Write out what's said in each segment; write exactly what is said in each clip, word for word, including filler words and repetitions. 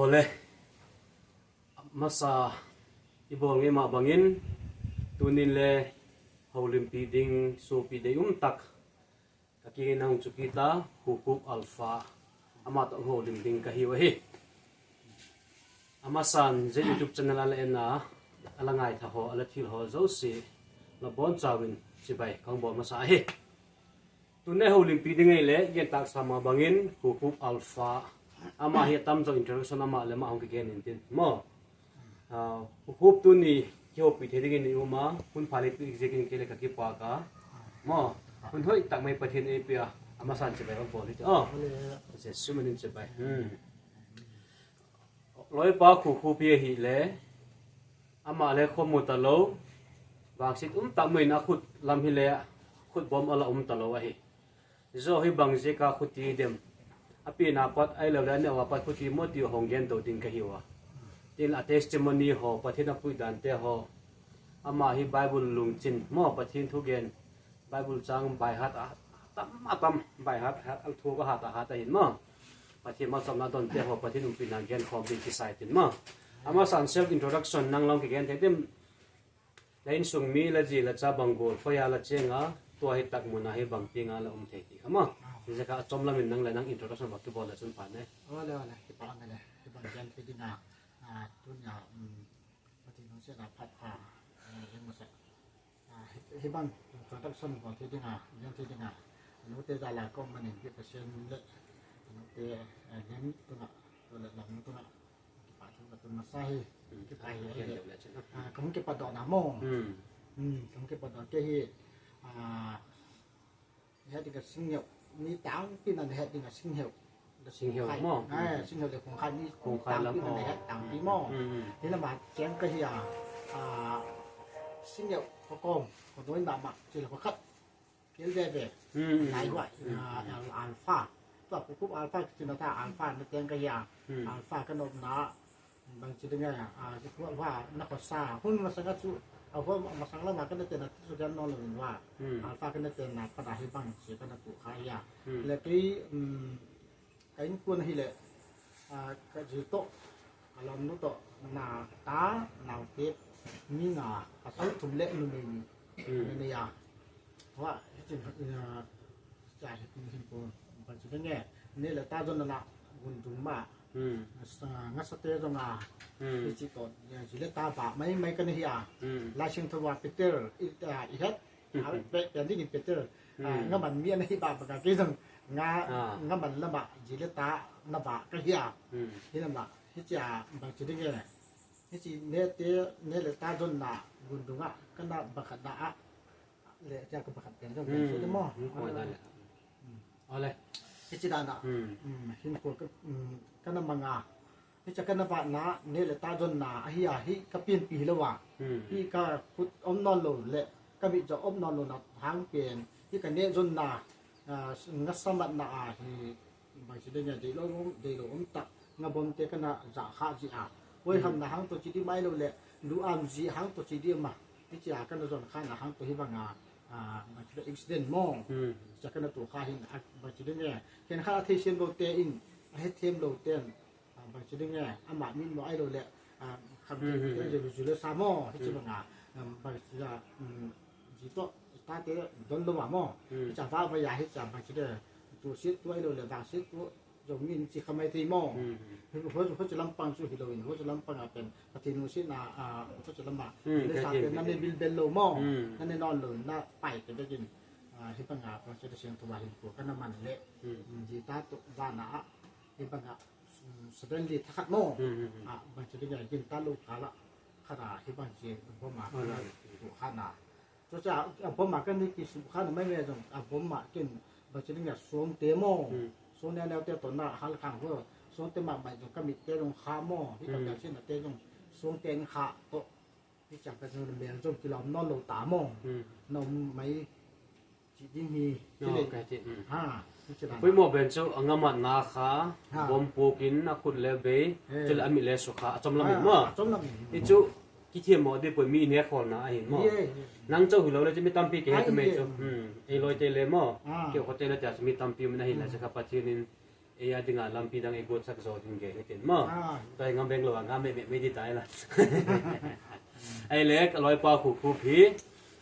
Le masa i bawl ngei mah bangin tunin le holimpi ding suapi dei um tak ka kiangin a hong cukita Hukup Alpha amah tawh holim ding ka hi uh ahi. A masan ze YouTube channel a la en a, a la ngaitha haw, a la thil haw zosi la bawn cawin cibai ka hong bawl masa ahi. Tun ei holimpi ding ei le gen taksa mah bangin Hukup Alpha amah hi a tamzaw introduction amah le mah hong kigen intin maw? Hukup tuni kihopih thei dingin i um a, hun pha le pih ziakin kei le ka kipak a maw? Hun hoih tak mai Pathian ei pia a masan cibai hong bawl hi ti aw. Jesu min in cibai. Lawipa Hukup hi ahih le amah le khua mu ta lo, vangsit um tak muin a khut lam hi le khut bawm a la um ta lo ahi. Zaw hi bang ziaka khuti dem? A pina pat ai lo le a neu a pat khuti maw ti uh hong gen to ding ka hi uh a. Tin a testimony haw, Pathian a puih dante haw, amah hi Bible lungcin maw, Pathian thugen, Bible cang baihat a tam a tam, baihat a thu ka hat a hat ahin maw. Pathian malsawmna donte haw, Pathian umpina gen khawm ding kisai tin maw. A masan self introduction nang long kigen thei dim? La innsung mi, la zi la ca bang gual khuaia la cianga, tua hi tak muna hi bang tinga la um thei ti kha maw? Zia kha a com lamin nang le nang introduction va kibawl le cun pha ne. Ole ole, hi pah ne le, hi bang gen thei dinga, tunia Pathian hong siatna phat pha, hi masa. Hi bang introduction bawl thei dinga, gen thei dinga, nute zala kong manin bia Pasian le nute nem tunga, tua le lam tunga. Kipa thu ka tun masa hi. Kipa hi hi le. Ka hong kipa dawhna maw? Ka hong kipa dawh kei hi. He ding ka singheuh ni tangpi na he ding ka singheuh. Singheuh maw? Singheuh le kongkhan ni tangpi na he tangpi maw? Hi lama ciang ka hi a. Singheuh ka kawm ka dawi mahmah ci le ka khat. Kil veve. Nai huai, Alpha. Tua Hukup Alpha kicina ta Alpha na teng ka hia. Alpha ka nopna bang ci ding a, Hukup Alpha na khuasa hun masang a cu, a huai masang lama ka na tena tu su kan non lo in hua. Alpha ka na tena pada hi bang ci ka na tu kha hia. Le kei, ka innkuan ahih leh ka zi tawh ka lawmnu tawh na ta naute mi nga, pasal thum le numei nih ka nei a. Hua hi cin ca hi cin hin ko bang ci ding e, ne le ta zon na na gun dung mah. Ngasate zong a hi ci tawh zi le ta bah mai mai ka nei hi a. Lai Siangtho a Peter i het a pek pian dingin Peter nga man mi a na hi bah bang a kei zong nga man lamah zi le ta na bah ka hi a. Hi lamah hi cia bang ci ding e, hi ci nete ne le ta zonna gun dungah ka na bakhatna ah le cia ka bakhat pian zong pian ci ding maw? Hi ci danah hin kua ka na manga. Hi ca ka na vahna ne le ta zonna ahi a, hih ka pianpi hi lo a, hih ka khut om nawn lo le ka mit zawh om nawn lo na hang pen hih ka neh zonna ngasa matna a hi bang ci ding a deih lo om, deih lo om tak nga bomte ka na zah khah zih a, huaihamna hang tawh ci dih mah lo le lu am zih hang tawh ci dih mah hi cia ka na zon khahna hang tawh hi banga bang ci ding accident maw? Cia ka na tuh kha hin bang ci ding e, khen kha a theisiam lote in a hethiam lote in bang ci ding e, amah min maw ai lo le kham te te zulu zulu sa maw hi ci banga bang ci da zi tawh tate don lo a maw? Hi ca vah vai a hi ca bang ci ding tu sit tu ai lo le vang sit tu zong min ci kha mai thei maw? Hi huacu lampang cu hi lo in huacu lampang a pen Pathian nu sihna huacu lamah le sa pen na ne bilbel lo maw? Na ne nawn lo in na pai te bekin hi banga bang ci da siang thu a hin ko ka na man le zi ta tu vana ah hi banga Seven li thakhat maw? Bang ci ding a ginta lo kala khata hi bang ci boma tu khana. Cuca a boma kan hi ki su khana mai mai zong a boma kin bang ci ding a suangte maw? Suang neu neu te tawh na hal khang ho suangte mah mai zong ka mit te zong kha maw? Hi ka bel sin a te zong suangte in kha tawh. Hi ciang ka zong mel zong kilawm nawn lo ta maw? Na om mai ci ding hi. Ci le ka ti ha hi ci dan. Pui maw ben cu a ngamatna kha bom pukin a khut le bei ci le a mit le su kha a com lam in maw? A com lam in. Hi cu kithiam maw dih pui mi nek khawlna ahin maw? Nang co hi lo le cu mi tampi ke he tu mei cu ei lawite le maw? Keu khawte na tia cu mi tampi min ahin la ci kha Pathian in Ei a dinga lampi dang ei guatsak zaw ding gen hitin maw? Ah. Tua hi ngam beng lo a ngam mehmeh mei di tai la. Ei le ka lawipa Khup Khup hi.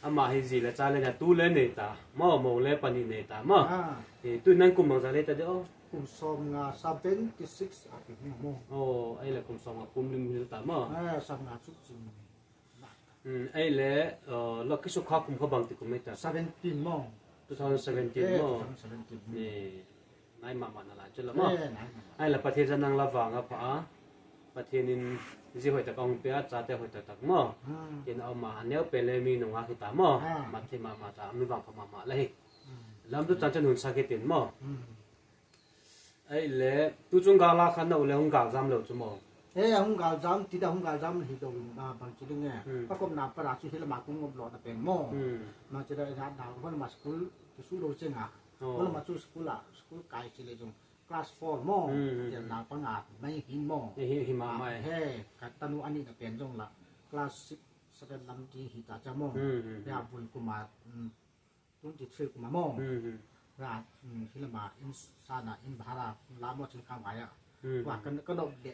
Amah hi zi le ca le nia tu le nei ta maw, mo le pani nei ta maw? Ah. Eh, tu nan kum bangza le ta de aw? Kum sawm nga, seventy six a pi hi maw? Oh, ei le kum sawm nga kum lim hi ta maw? Eh, sawm nga suk cing. Hmm, ei le, uh, lo kisukha kum kha bang ti kum ei ta? Seventeen maw? Two thousand seventeen maw? Eh, two thousand seventeen. Ni, nai mahmah na lai cu la maw? Eh, nai mahmah. Ei le Pathian zan nang la vang a pha a. Pathian in zi hoih tak a hong pia, cate hoih tak tak maw? Hmm. Kin a om a, a neu pen le mi nungak hi ta maw? Ah. Mat thei mahmah ta, mi vang pha mahmah la hi. Hmm. Lam tu cang cun hun sak hitin maw? Hmm. Ei le, tu cung gala khan no le hong galzam lo cu maw? Eh, hong galzam, tida hong galzam hi lo in, ah, bang ci ding e. Hmm. Ka komna para cu hi lama kung ngop lawh na pen maw? Hmm. Ma ci da, ina da, hon ma school, ki su lo ceng a. Oh. Hon ma cu school a, school kai ci le zong. Class four maw? Hmm, hmm, hmm. Tiang na panga, mai hin maw? Eh, hi, hi ma, ah, mai. He, ka tanu ani na pen zong la. Class six, seven lam ti hi ta ca maw? Hmm, hmm, hmm. Ya, bui kuma, hmm. Twenty three kum a maw? Hmm, hmm. Ra, hmm, hi lama inn sana, inn bahara, la maw cin khang vai ah. Hmm, hmm. Wa, ka, ka nop le,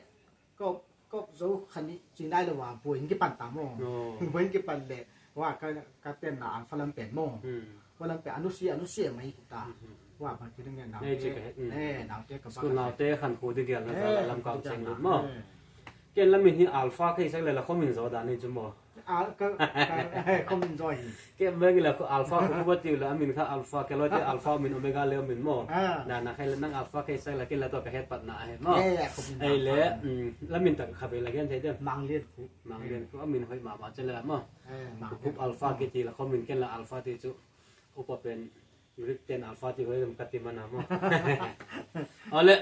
ka, ka zo khan i cing nai lo wa, buai in kipan ta maw? Oh. Buai in kipan le, wa, ka, ka ten na ang fa lam pen maw? Hmm. Fa lam pen, anu si, anu si mai hi ta. Hmm, hmm. Wa, bang ci ding e, nau te, ka het, hmm. Eh, nau te ka school bang nau te khan khu di gial na, eh, za la lam kau seng lut maw? Eh. Ken la min hi Alpha kei sak le la khomin zaw dan hi cu maw? Al-, ka, ka, eh, khomin zaw hi. Ken bang la khu Alpha khu khu ba tiu la min kha Alpha ke lo te Alpha min Omega le min maw? Ah. Na, na khai la nang Alpha kei sak la ken la to ka het pat na he maw? Eh, khomin ei le, Alpha. Mm, la min tak kha be la gen thei dem. Mang Lian Khu. Mang Lian Khu, a min hoih mahmah ci le la maw? Eh, Mang Lian Khu. Khu Alpha ke ti la khomin ken la Alpha ti cu. Upa pen Greek ten Alpha ti hoih dem ka ti mana maw? Ole.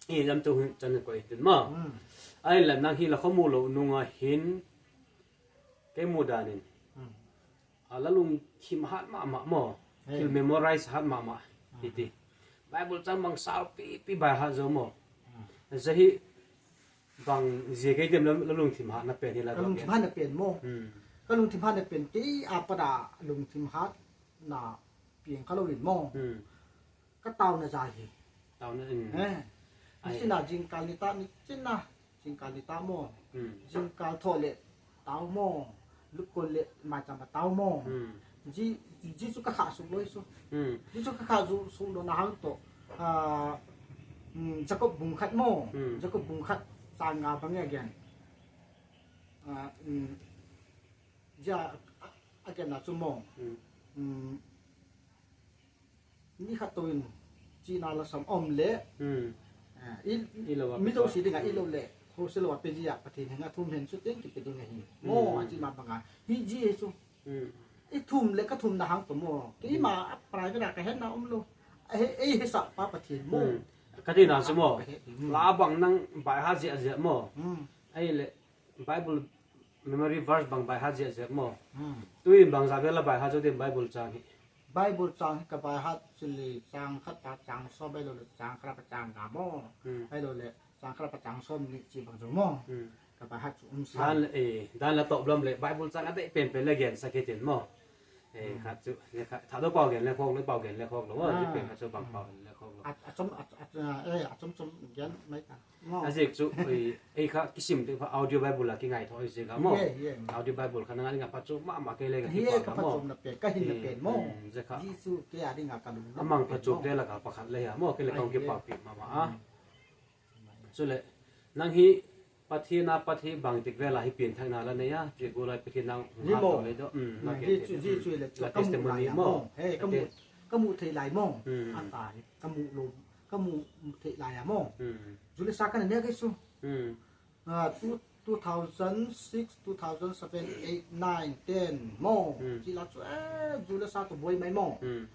I lam tu hun can ko i tin maw? Hmm. Ai la nang hi la khomu lo nunga hin kei mu danin. Hmm. A la lungthim hat mahmah maw? Hey. Thil memorize hat mahmah. Hmm. Hi ti. Bible cang bang sau pi pi bai hat zo maw? Hmm. Zahi bang zia kei dem la, la lungthim hat na pen hi la. Ka lungthim hat na pen maw? Hmm. Ka lungthim hat na pen kei a pada lungthim hat na piang kha lo in maw? Hmm. Ka tau na za hi. Tau na in. Eh. Ai. Ni sina jingkal ni ta ni cina. Jingkal ni ta maw? Hmm. Jingkal thaw le tau maw? Lukon le macam ba tau maw? Hmm. Ji, ji cu ka khah suk lo i su. Hmm. Ji cu ka khah zu, suk lo na hang to. Ah, hmm, Jacob bung khat maw? Hmm. Jacob bung khat sang nga bang ya gen. Ah, hmm. Ja, a, a gen na cu maw? Hmm. Hmm. Ni khat to in cihna la sam om le. Hmm. Ah, i, i lo a mi zo si ding a i lo le. Ho si lo a pe ji a Pathian heng a thum hen su ting ki pe ding a hi. Hmm. Mo a ci ma bang a. Hi ji hi su. Hmm. I thum le ka thum na hang to mo. Ki ma a private a ka hen na om lo. A he, ei he sa pa Pathian mo. Hmm. Ka ti na su mo. Ka he, hmm. La bang nang bai ha zia zia mo. Hmm. Ei le Bible memory verse bang bai hat ziahziah maw? Hmm. Tu in bangza bel a bai hat zo ding Bible cang hi. Bible cang hi ka bai hat cili cang khat a cang sawm bai lo le cang khat a cang nga maw? Hmm. Bai lo le cang khat a cang sawm nih ci bang zo maw? Hmm. Ka bai hat cu um sa. Dan le, eh, dan le tawp lam le Bible cang a deih penpen le gensak hi tin maw? Eh, hmm. Khat cu, le khat, thah do pau gen le khawk lo, pau gen le khawk lo, ah. Ci pen khat cu bang pau gen le khawk lo. A, a com, a, a, eh, a com com gen mai ta. Maw. A zik cu, ei, ei kha kisim te kha audio Bible a kingai thaw ei zik a maw. Ye, ye. Audio Bible kha nang a ding a pha cu mahmah kei le ka hi, kipa ka pha maw. Ka hin na pen maw. Hmm, zik kha. Jesu ke a ding a ka lung. A mang pha cu te la ka pakhat le hi a maw, kei le kong kipa pi mahmah a. Hmm. Cu le, nang hi Pathian a pat hi bang tik vela hi pianthakna la nei a, ci gu lai Pathian nang hung hat lo le do. Hmm, la ke te. Jesu, Jesu le la testimony maw. He, ka mu, ka mu thei lai maw. Hmm. A ta hi, ka mu lo. Ka mu theih lai a maw? Hmm. Zu le sa ka na nek hi su. Hmm. Ah, two, two thousand six, two thousand seven, eight, nine, ten maw? Hmm. Ci la cu, eh, zu le sa tu buai mai maw? Hmm.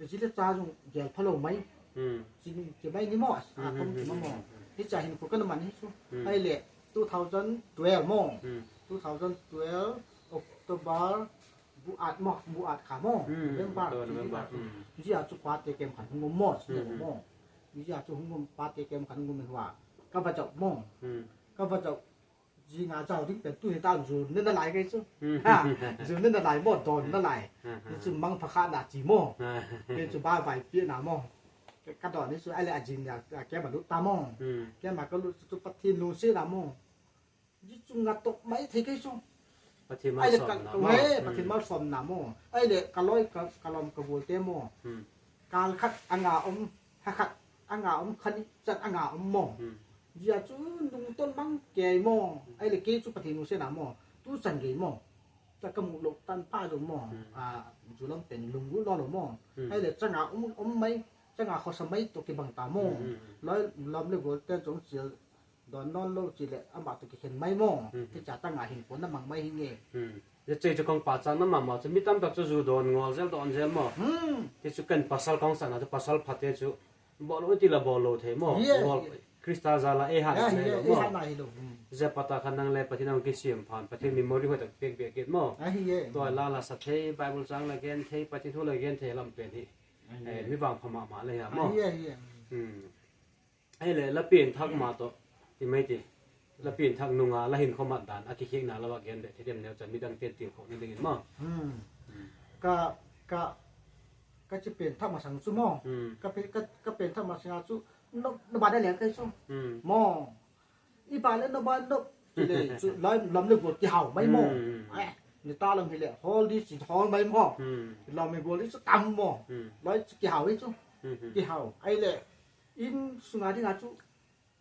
Ci le ca zung gel pha lo mai. Hmm. Ci, ci mai ni maw? Ah, hmm, kom ci ma maw? Hi ca hin ko ka na man hi su. Hmm. Ai le, two thousand twelve maw? Hmm. Two thousand twelve, October, Bu at maw, bu at kha maw. Hmm, November, November, hmm. Zia cu pate kem khan hung um maw, si maw. Zia cu hung um pate kem khan hung um in hua. Ka va zauh maw. Hmm. Ka va zauh. Zi nga zau ding pen tu hi ta zu ne na lai kei cu. Hmm. Ha, zu ne na lai maw, dawn na lai. Hmm. Ni cu mang pha kha na ci maw. Hmm. Kei cu ba vai pi na maw. Ka dawn hi cu, ai le a zin ya, a kiam a lut ta maw. Hmm. Kiam a ka lut cu Pathian lungsiatna maw. Zi cu nga tawh mai thei kei cu. Pathian ai le ka malsawmna maw. He, hmm, Pathian malsawmna maw. Ai le ka lawi ka, ka lawm ka gualte maw. Hmm. Kal khat a nga om, ha khat a nga om, khan i can a nga om maw. Hmm. Zia cu nungton mang kei maw. Hmm. Ai le kei cu Pathian lungsiatna maw. Tu can gei maw. Ka, ka muh loh tan pah lo maw. Hmm. A, zu lam pen lunggulh nawn lo maw. Hmm. Ai le canga om, om mai, canga khuasa mai tawh kibang ta maw. Hmm, hmm, hmm. Lawi lam le gual ten cong cil dawn nawn lo ci le amah tawh kikhen mai maw. Hmm, hmm. Hi ca tanga hin puan na mang mai hi nge. Hmm. Zia cei cu kong pahcang na mahmah cu mi tamtak cu zu dawn ngawl zel dawn zel maw. Hmm. Hi cu kan pasal kong sakna cu pasal phate cu bawh lo ti la bawh lo thei maw. Yeah, yeah. Khrista zala ei han, yeah, nei lo, yeah, maw. Ei han hi lo. Hmm. Zia pata khan nang le Pathian hong kisiam phan, Pathian memory hoih tak pek bek kit maw. Ahi, yeah. Tua la la sa thei, Bible cang la gen thei, Pathian thu la gen thei lam pen hi. Ahi, eh, yeah. Mi vang pha mahmah le hi a maw. Ahi, yeah, yeah. Hmm. Ahi le la pianthak mah tawh ti mai ti. La pianthak nunga la hin khomat dan a kikhikna lo a gen bek thei dem neu can midang ten til khawh na dingin maw. Hmm. Hmm. Ka, ka, ka ci pianthak masang cu maw. Hmm. Ka pi-, ka, ka pianthak masang cu no, no ba da liang kai cu. Hmm. Maw. I ba le no ba no. Ti le cu lai lam le gual kihau mai maw. Hmm. Eh, ni ta lam hi le hol di ci hol mai maw. Hmm. Lam le gual di cu tam maw. Hmm. Lai cu kihau hi cu. Hmm, hmm. Kihau. Ai le inn sunga dinga cu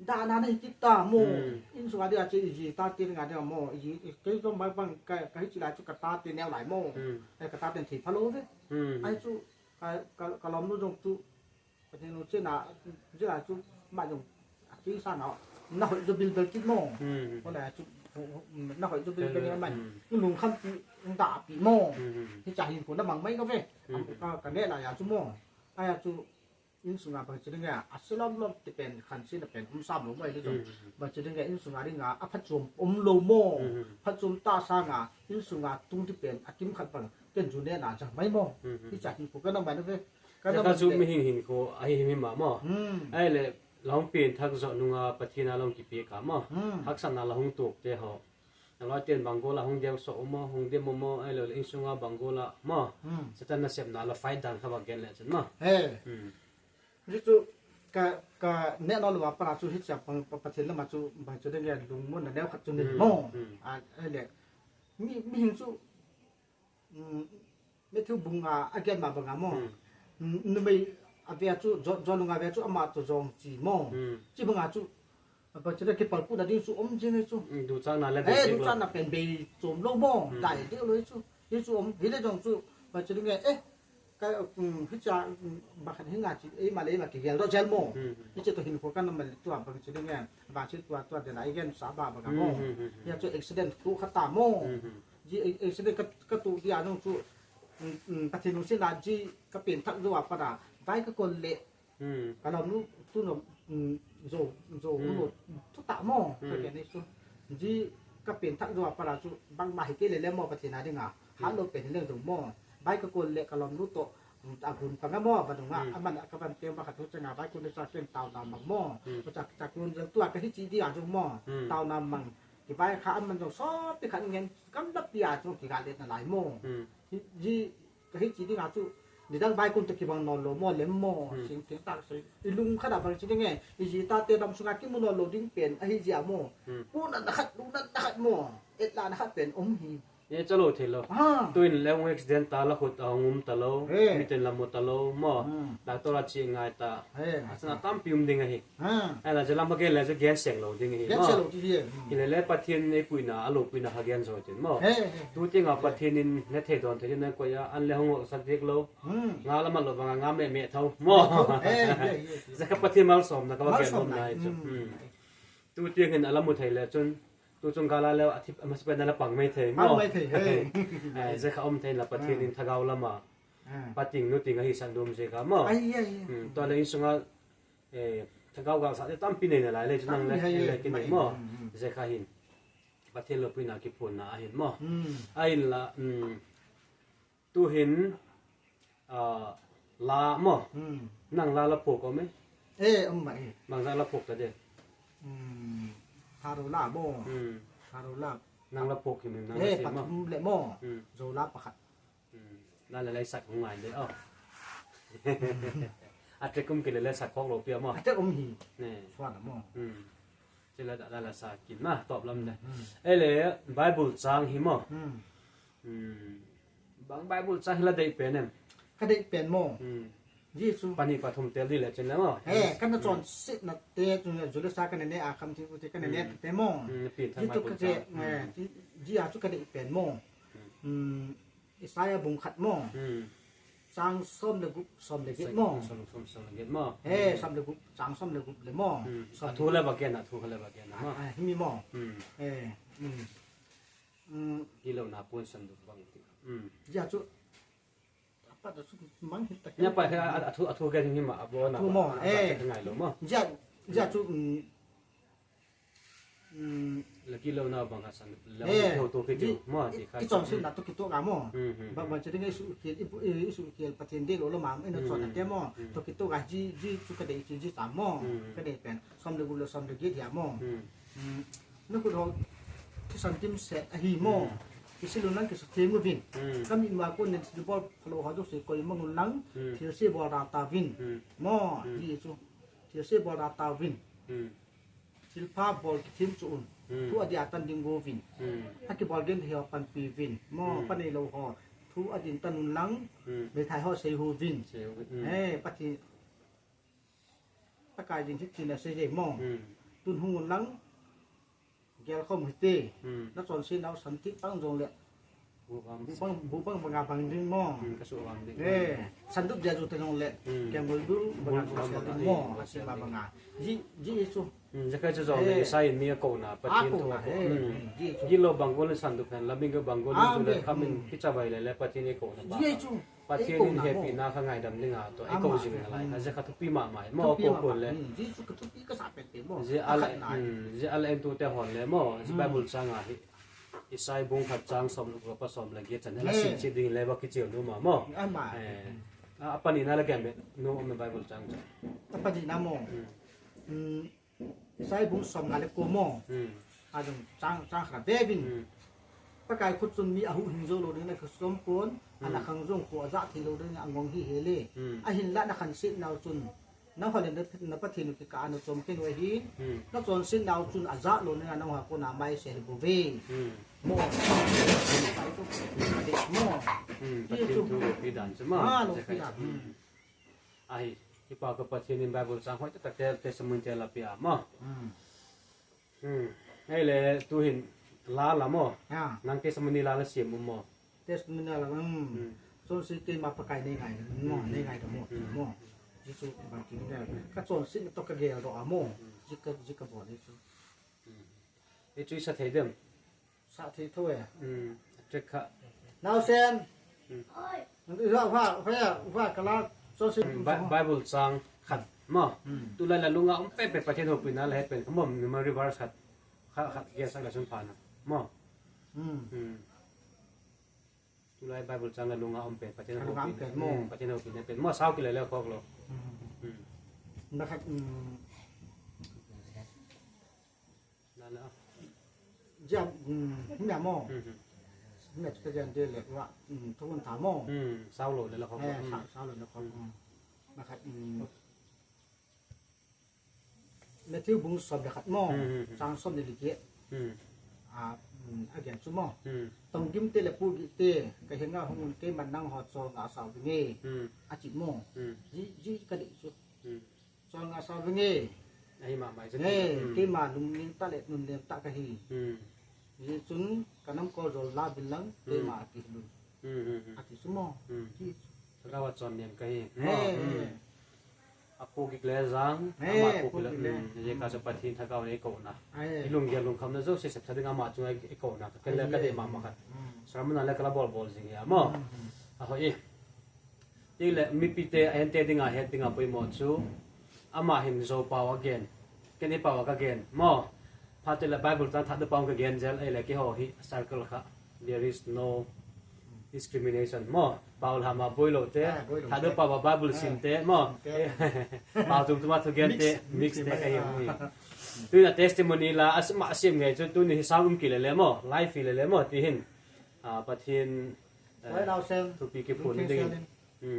dahna na hi kit ta maw. Hmm. Inn sunga dinga ci i zi tate dinga dinga maw. I zi, i kei zong bang bang ka, ka hi ci lai cu ka tate neu lai maw. Hmm. Ai ka tate thei pha lo ve. Hmm. Ai cu ka, ka, ka lawm nu zong cu Pathian lungsiatna zi lai cu mah zong a kei sang a na hoih zaw bilbel kit maw. Hmm. Ko lai cu na hoih zaw bilbel kit maw. Hmm. Lungkhampi, dahpi maw. Hmm. Hi ca hin ko na mang mai ka ve. Hmm. Ka, ka neh lai a cu maw. Ai a cu inn sunga bang ci ding a, a si lawmlawm ti pen khan sina pen um sam lo maw, ei le zong. Mm. Bang ci ding a, inn sunga dinga a phatsuam om lo maw. Mm. Phatsuam ta sanga inn sunga tung ti pen a kim khat bang ken zu nena zang mai maw. Mm. Hi ca hin ko ka na mai na ve. Ka na mai cu ve. Mihing hin ko a hi hi mi mah maw. Mm. Ai le long pianthak zawh nunga Pathian a long kipiak a maw. Mm. Haksatna la hong tuakte haw. Na lawiten bang gola hong deuh sawh uh maw, hong dem uh maw, ai lo le inn sunga bang gola maw. Hmm. Satan nasepna la fight dan kha bang gen le cun maw. He. Hmm. Hi cu ka, ka neh nawn lo a para cu hi cia pang, pa, Pathian lama cu bang cu deng lungmuanna neu khat cu ni maw. Hmm. A, ai le mi, mihing cu Matthew bung a a gen mah banga maw. Hmm. Numei a vea cu, zawn, zawn nunga vea cu amah tawh zawng ci maw. Hmm. Ci banga cu, a bang ci le kipalpulh nading cu om zing hi cu. Hmm, duhcakna le, eh, bei duhcakna pen bei cawm lo maw. Hmm. Dai deuh lo hi cu. Hi cu om, hi le zong cu, bang ci ding e, eh, ka, um, hi cia, um, bang khat hi nga ci, ei mah le ei mah kigel dawh zel maw. Hmm. Hi cia tawh hin khua kan na mah le tua bang ci ding e, bang ci tua, tua dena i gen sa ba banga maw. Hmm, hmm, hmm, hmm. Hi cu accident tu khat ta maw. Hmm, hmm. Zi ei, ei, sebe ka, ka tuh dia nung cu, mm, mm, Pathian lungsiatna zi ka pianthak zo a pana vai ka kol leh, hmm, ka lawmnu tu no, mm, zo, zo, hmm, no tu ta maw, hmm, ka gen ei cu. Zi ka pianthak zo a pana cu bangmah hi kei leh leh maw Pathian a dinga, hmm, hat lo pen hi leng zong maw. Vai ka kol leh ka lawmnu tawh, mm, a gun panga maw, va nunga, hmm, a man a ka van teng va khat tu canga vai kun le ca ken tau na mang maw. Hmm. Ka ca, ca kun zel tua ka hi ci dia zong maw. Hmm. Tau na mang. Kivai kha a man zong sawpi khat ngen gamlapi a zong kigal let na lai maw. Hmm. Hi, hi, ka hi ci dinga cu nidang vai kun tawh kibang nawn lo maw, lem maw, hmm, sing ting tak sei. I lung khat a bang ci ding e, i zi tate dam sunga kimu nawn lo ding pen ahi zia maw. Hmm. Punat na khat, lunat na khat maw, etla na khat pen om hi. E ca lo thei lo. Ha. Tuin le hong accident ta la khut a hong um ta lo. He. Miten la mu ta lo maw. Hmm. Doctor a ci ngai ta. He. A sana tampi um ding ahi. Ha. Ai la zelam a gen le zu gen seng lo ding ahi. Gen seng lo ti hi. Hmm. Hi le le Pathian ei puina, a lo puina ha gen zo tin maw. He, he. Tu tinga Pathian in ne thei dawn thei ding na koi a, an le hong sak dik lo. Hmm. Nga la mat lo vanga nga meh meh tho maw. He, he, he, he. Zaka Pathian malsawmna ka va gen om nai cu. Hmm. Hmm. Tu tiang hin a la mu thei le cun Tu cung kala le a thip a masa pen a la pang mai thei maw? Pang mai thei, he. Ai, zia kha om thei la Pathian in thagau lama. Ah. Pating nuting ahi sak dum zia kha maw? Ai, ai, ai. Hmm, tua le inn sunga, eh, thagau galsate tampi nei na lai le cu nang le, tampi hai, le kinei maw? Hmm, hmm. Zia kha hin Pathian lopi na kiphun na ahin maw? Hmm. Ahin la, hmm. Tuhin, ah, la maw? Hmm. Nang la la phuk om e? Eh, om mah e. Bangzah la phuk ta de? Hmm. Haro la maw? Hmm. Haro la. Nang la phuk hi min nang la si maw? Eh, pathum le maw? Hmm. Zo la pakhat. Hmm. La le lai sak hong ngai de aw. A tek um kei lele sak khawk lo pia maw? A tek um hi. Ne. Suan a maw? Hmm. Ci le dah la la sa kin ma tawp lam ne. Hmm. Ei le Bible cang hi maw? Hmm. Hmm. Bang Bible cang hi la deih pen em? Ka deih pen maw? Hmm. Jesu. Pani pathum tel di le cin le maw? He, kan na cawn sit na te, tu na Julisa kan na ne a kam ti ku te kan na ne te maw? Hmm. Pi thang Bible cang. Ji a cu ka deih pen maw? Hmm. Isaiah bung khat maw? Hmm. Cang sawm le guk, sawm le get maw? Sawm, sawm, sawm le get maw? He, sawm le guk, cang sawm le guk le maw? Hmm. A thu le va gen a, thu le va gen a maw? A, himi maw? Hmm. He, hmm. Hmm. Hi lo na puan san duk bang ti. Hmm. Ji a cu. Apa da su mang hit tak. Nya pa a, a thu, a thu gen hi ma a bo na. Thu maw? He. Ngai lo maw? Ji a, ji a cu, hmm. Laki lo na bang a san la ho to ki tu maw ti kha. I cawn sin na to ki tu ka maw. Bang bang ci ding i su kial i pu i su kial Pathian de lo lo ma i na cawn na te maw. To ki tu ka ji ji cu ka dei ci ji tam maw. Ka dei pen som de gu lo som de gi dia maw. Na kut ho ki san tim set a hi maw. Ki si lo nan ki su tim gu vin. Ka mi ma ko nen si bol lo ho jo si ko i mang lang. Thil si bol ra ta vin. Maw ji cu. Thil si bol ra ta vin. Thilpha bawl kithim cu un. Thu a dia tan ding go vin. A kibawl gen hi haw panpi vin. Maw panei lo haw. Thu a din tan un lang. Meithai haw sei hu vin. He Pathian. Takai ding hi tina sei jei maw. Tun hung un lang. Gel khom hi te. Na cawn sei nau san thik tang zong le. Bubang banga bang ding maw. Ka suh bang ding. Sandup dia zu te nong le. Keng bul bul banga zu sia ding maw. A si ba banga. Ji ji i su. Zakai cu zong le Isai in mi a kona Pathian thu a ko. Ji lo bang gol in sandup hen laming ka bang gol in zu le khamin kicha bai le le Pathian i kona ba. Ji i cu. Pathian in hepina kha ngaidam ding a to i ko zing lai na zia kha thupi mahmah maw ko ko le. Ji i cu ka thupi ka sa pet pet maw. Zia al en tu te hon le maw. Zia Bible chang a hi. Isai bung khat chang sawm le kua pa sawm le giat chan la sin chi ding le va kichiu nu ma maw. A panina la gen be nu om Bible chang. A panina maw. Isai bung sawm nga le kua maw. A dong chang chang khat ve vin. Pakai khut cun mi a huh hing zo lo ding na ka sawm puan a na khang zong kua a zah thei lo ding a ngong hi he le. A hin la na khan sit nau cun. Nang hawlin na Pathian uh kikah a na cawm khin uh ahi. Na cawn sin nau cun a zah lo nina nang hawh kona mai sia hi bu ve. Maw. Maw. Pathian thu lopi dan cu maw. Ah, lopi dan. Ahi. Hi pa ka Pathian in Bible cang hoi taktak tel testimony tel a pia maw. Hei le tuhin la la maw. Nang testimony la la siam um maw. Testimony la la. Cawn si keima Pakai nei ngai maw, nei ngai maw, maw. Jesu bang kim ne. Ka cawn si to ka gel do a maw. Jika jika bo ni su. E cui sa thei dem. Sa thei tho e. Trek kha. Nau sen. Oi. Uha uha uha uha kala cawn si. Bible cang khat maw. Tu lai la lunga um pe pe Pathian hopina la he pen kha maw memory verse khat. Kha khat kia sa la sun phana maw. Tu lai Bible cang la lunga um pe Pathian hopina pen maw. Pathian hopina pen maw sau ki le le khok lo. Na khat. Na na. Jam himia maw. Himia tu ka jan de le wa. Thukun ta maw. Sau lo le la khok. Sau lo le khok. Na khat. Matthew bung sawm le khat maw. Cang sawm le li giat. A gen cu maw. Tong gimte le pu gihte ka hinga hung un keiman nang haw cawl nga sau ding e. A cih maw. Ji ji ka deih cu. Cawl nga sau ding e. Ahi mahmah i cu. Keima lungning ta le nun lem ta ka hi. Ji cun ka nam kawl zol la bin lang keima a kih lun. A ti cu maw. Ji cu. Thagau a cawn niam ka hi. A pukik le zang amah pukik le. Zeka cu Pathian thagau le i kohna. I lunggel lungkhamna zo sisep tha ding amah cunga i kohna ka ken le ka dei mahmah khat. Sermon a le ka la bawlbawl zing hi a maw. A hoih i. Ti le mipite a ente dinga het dinga poimawh cu amah hin zo pau a gen. Ken i pau a ka gen maw. Phate le Bible cang thahdu pau ka gen zel ei le kei haw hi circle kha. There is no discrimination maw. Pau lam a buai lo te. Thahdu pau a Bible sim te maw. Pau tumtum a thugen te mix te ka hi. Tuna testimony la a sim ngei cu tuni hi sound um ki le le maw. Live hi le le maw ti hin. Pathian thupi ki phun ding.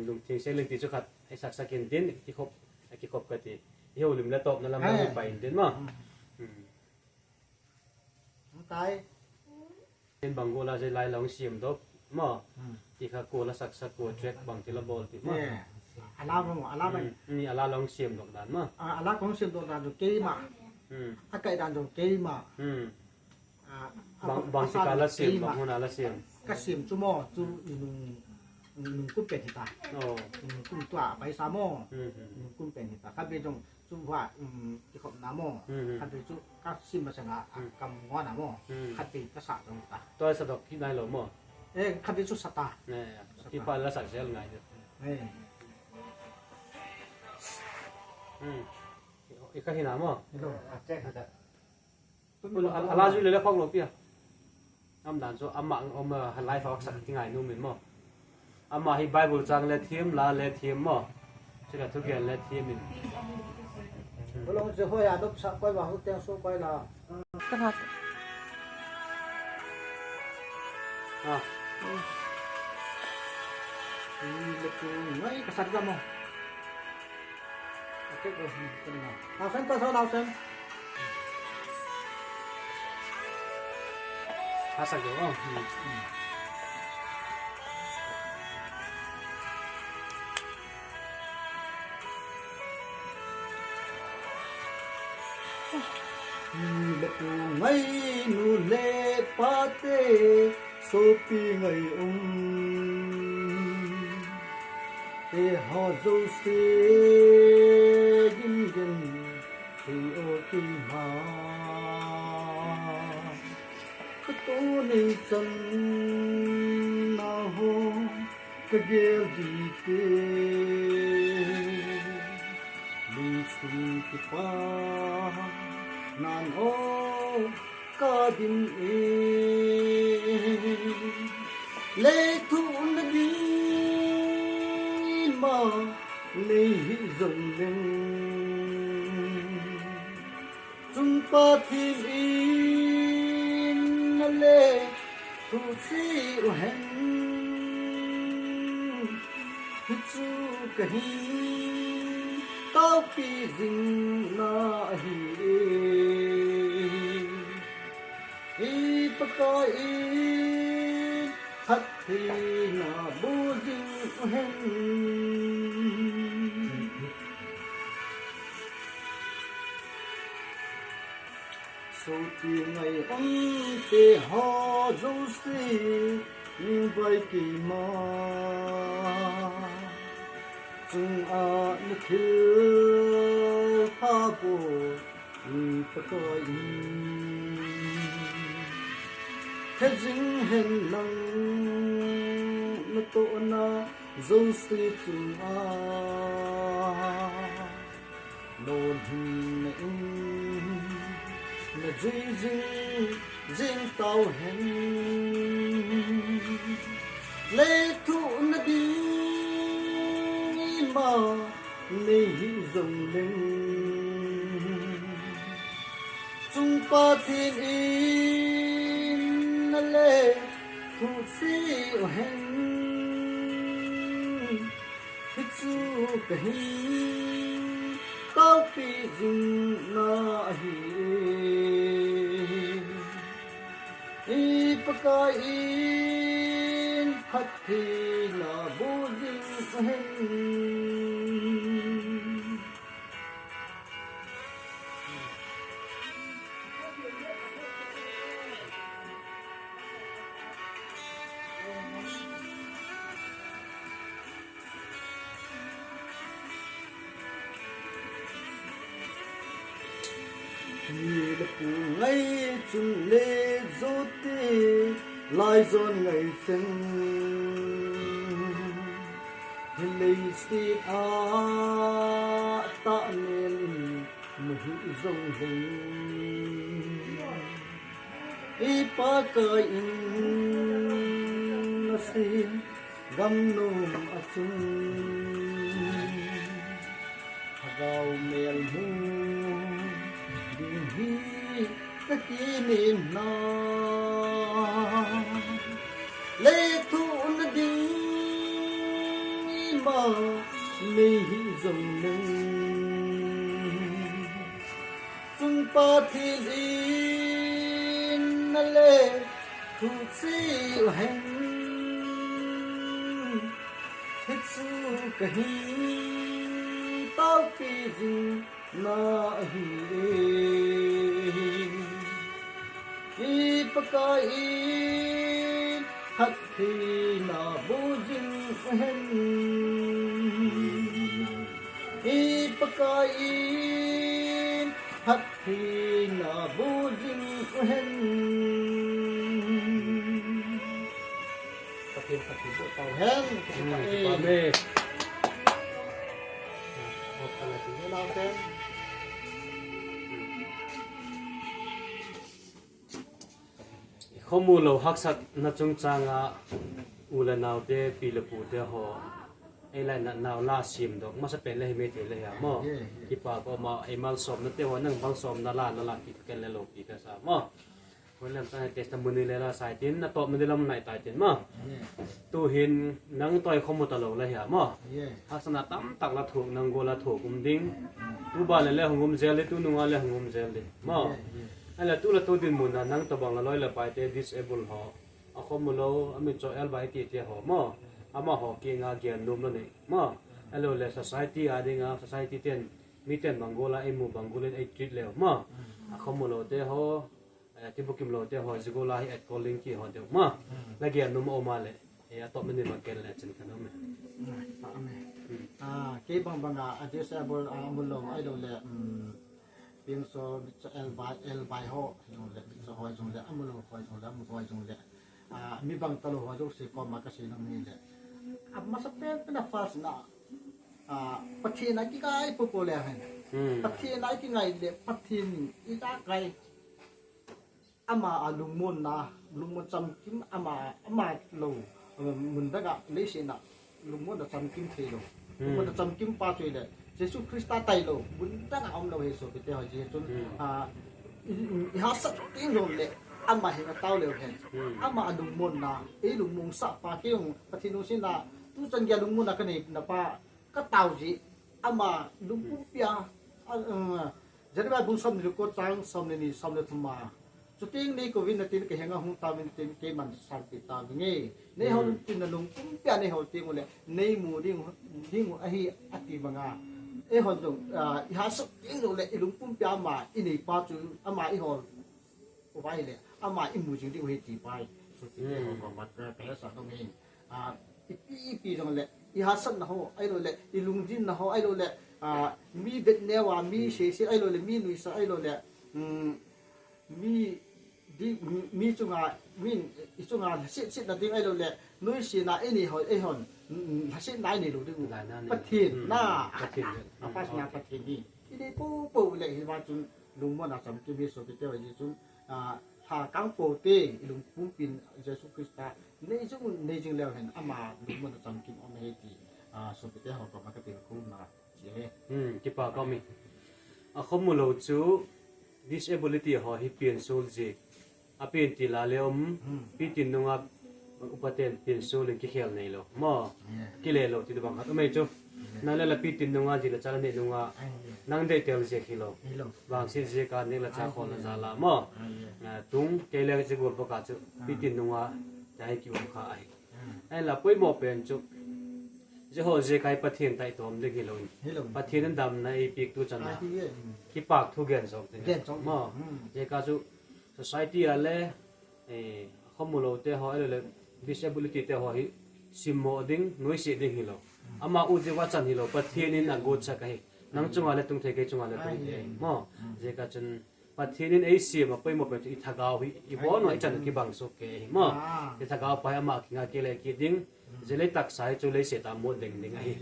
Lungthing sel ling ti cu khat. I saksak in tin, kikhop, a kikhop ka ti. I holim le tawpna lam lam hi pai in tin maw. Hmm. Ang tai. Tin bang goal a zia lai la hong siam dok maw. Hmm. Ti kha kua la saksak, kua track bang ti la bawl ti maw. A la bang, a la bang. Hmm. A la la hong siam dok dan maw. A la kong siam dok dan tu kei mah. Hmm. A kaih dan tu kei mah. Hmm. Bang, bang si ka la siam, bang hun a la siam. Ka siam cu maw, cu i nung, nung kum pen hi ta. Nung kum tua a paisa maw. Nung kum pen hi ta. Khat vei zong cu hua, i khopna maw. Khat vei cu ka siam masa nga a kam ngua na maw. Khat vei ka sa zong hi ta. Tua sa dok hi nai lo maw. Eh, khat vei cu sa ta. Ki pa la sa zel ngai. Eh. I ka hi na maw. A la zui le le khawk lo pia. Am dan cu amah om a lai fa sak ti ngai nu min maw. Amah hi Bible cang le thiam, la le thiam maw. Cila thugen le thiam in. Ka long cu hoi a dop sa koi ba hu teng su koi la. Ka hak. Ah. Ni le tu ngai ka sat ka maw. Nausen, ta sa nausen. Hasa jo. Ni le tu ngai nu le pa te. Sopi ngai um te haw zo se gin gin thei aw kei ma. Ka to nei san na haw ka gel di te. Lungsung kipa nan aw ka din e. Leithuh nading i ma nei hi zong leng. Cun Pathian in na leithuh si uh hen. Hi cu ka hi taupi zingna ahi e. Hi Pakai in khat theihna bu zing uh hen. Sopi ngai um te haw zo si ning vai kei ma. Cungah na thil pha baw i Pakai in thezing hen lang na tawhna zo si cungah. Lawhhing na in na zui zing zing tau hen. Leithuh nading i ma nei hi zong leng. Cun Pathian in na leithuh si uh hen. Hi cu ka hi taupi zingna ahi e. Hi Pakai in khat theihna bu zing uh hen. Ni le pu ngai cun le zawte lai zawn ngai cang. Hi leiset ah tah mel in na hih zong leng. I Pakai in na si gamnum a cun thagau mel mu ding hi ka kimin hna. Leithuh nading i ma Nei hi zong nang cung pa thil in na le thu si uh hen. Hi cu ka hi taupi zing na hi e. Hi Pakai in phat theihna bu zing hen. Hi Pakai in phat theihna bu zing hen. Pathian phat theihna bu tau hen. Hmm, kipa e. Khuamu lo haksatna cungcangah u le naute, pi le pute haw, ei lainatna uh la sim dawk masa pen le hi mei thei le hi a maw? Ye, ye. Kipa ka om a, ei malsawmnate haw, nang malsawmna la na la kik ken le lo pi ka sa maw? William Tan testimony le la sai tin, na tawpna ding lam nai tai tin maw? Ye. Tuhin nang tawi khuamu ta lo le hi a maw? Ye. Haksatna tamtak la thuk, nang gual la thuk um ding. Tu ba le le hong um zel ding, tu nunga le hong um zel ding maw? Ye, ye. A le tu le tu dinmun ah nang tawbang la lawi le paite, disable haw, a khuamu lo, a min caw el bai ti te haw maw? Amah haw kinga gian num lo nei maw? A lo le society a dinga, society ten, mi ten bang gual a ei mu bang gual in ei treat le maw? A khuamu lote haw, eh, tibukim lote haw, zigula hi at calling ki haw deuh maw? La gian num a om a le, eh, a tawpna nih bang ken le cin kan om e. Amen. Hmm. Ah, kei bangbang a, a disable a mu lo, ai lo le, um, Piangsaw, bitsa el bai, el bai haw, zong le, bitsa hawi zong le, a mu lo hawi zong le, a mu hawi zong le, ah, mi bang ta lo hawi zong si kawm a ka si lo mi le. A masa pen pen a fas na, ah, Pathian a kikai popo le hen. Hmm. Pathian a kingai le, Pathian i ta kai. Ama a lungmuanna, lungmuan camkim, ama, ama lo, um, mun dangah leisin ah lungmuanna camkim thei lo. Hmm. Lungmuanna camkim pa cuih le Jesu Khrista tai lo, mun dangah om lo he suapite hawi ci cun, hmm, ah, i, i, i haksat ding lo le ama hi a tau leu hen. Hmm. Ama a lungmuanna, ei lungmuang sa pa kei hong Pathian hong sin ah, tu can gia lungmuanna ka nei na pa, ka tau zih, ama lungpumpi a, a, uh, Jeremiah bung sawm ni le kua cang sawm ni ni sawm le thum a. Cuting nei ko vin na tin ka hengah hung ta vin na tin kei man san ti ta ving e. Nei hawl tin na lungpumpi a nei hawl ting uh le nei mu ding, ding uh ahi a ti banga. Ei hawl zong, ah, i haksat ding lo le i lungpumpi a ama i nei pa cu ama i hawl uh vai le ama i mu zing ding uh hi ti pai. So ti te hawl ko mat ka ka sa dong in. Ah, i pi, i pi zong le, i haksatna haw, ai lo le, i lungzinna haw, ai lo le, ah, mi bet neu a, mi sese, ai lo le, mi nuisa, ai lo le, mm, mi, di, mi, mi cunga, mi, i cunga, sitsit na ding, ai lo le, nuisina, i ni haw, ei hon, mm, sitna i ni lo ding, Pathian, na, Pathian, a pasna Pathian ni, i ni po, po le, hi ma cun, lungmuan a camkim hi suapite hawi ci cun, ah, tha kang pote i lungpumpi in Jesu Khrista nei zong nei zing leu hen ama lungmuan a camkim om hi ti, ah, suapite haw kawm a ka tilkhumna ci hi. Hmm, kipa ka om hi. A khuamu lo cu disability haw hi piansul zik. A pian ti la le om, hmm, pitin nunga upaten piansul in kikhel nei lo maw? Yeah. Kile lo ti bang khat om ei cu. Yeah. Nang le la pitin nunga zi le ca la neih nunga, ai, yeah, nang deihtel ziak hi lo. Hi lo. Vangsit ziak a nek la ca, ai, khawl na, yeah, za la maw? Ai, yeah. Ah, tung kei le zi gol bawk a cu, ah, pitin nunga ca hi ki um kha ahi. Ah. Ai la poimawh pen cu. Zi haw ziak a hi Pathian taih tawm ding hi lo in. Hi lo. Pathian in damna ei piak tu can a, ai, hi, yeah, kipak thu gen zawk ding, gen zawk ding maw? Hmm. Ziak a cu society a le, eh, a khuamu lote haw, ai lo le disability te haw hi simmawh ding, nuisih ding hi lo. Ama ut zia can hi lo, Pathian in a gutsak ahi. Nang cunga le tung thei, kei cunga le tung thei maw? Ziaka cun Pathian in ei siam a poimawh pen cu i thagau hi, i bawn i can kibang suk ke ahi maw? I thagau pa hi amah kinga ke le kit ding, zia lei taksa hi cu leiset ah muat ding ding ahi.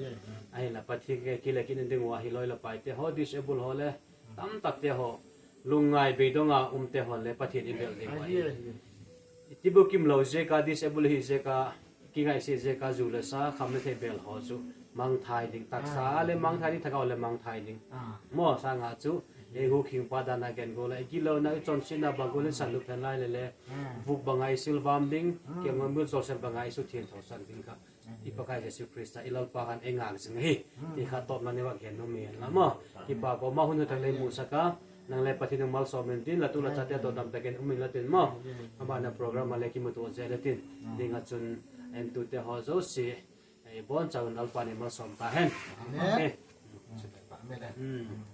Ahi la Pathian ke ki le kit ding uh ahi lawi la paite haw, disable haw le tamtakte haw, lungngai beidong a umte haw le Pathian i belh ding uh ahi. Tibukim lo ziaka, disable hi ziaka, kingaihsih ziaka zu le sa, kham le theih bel haw cu mangthai ding, taksa le mangthai ding, thagau le mangthai ding. Maw sanga cu ei hu khingpa dana gen go la i gilo na i consiatna bang go le san lup phen lai le le, vuk banga i silvam ding, kiangon mil zawsel banga i su thiantho sak ding kha. I Pakai Jesu Khrist a i Lalpa khan ei ngak zing hi. Ti kha tawpna nei vak hian numi hen la maw. Kipa ko ma hun hun tak lei musak a, nang le Pathian hong malsawm intin, la tu la chate tawh damtakin um in latin maw. Amah na program a le kimutuh zel latin. Dinga chun entute haw zosi ei bawn chau in Lalpa nei malsawm ta hen. Amen. Okay. Amen. Hmm.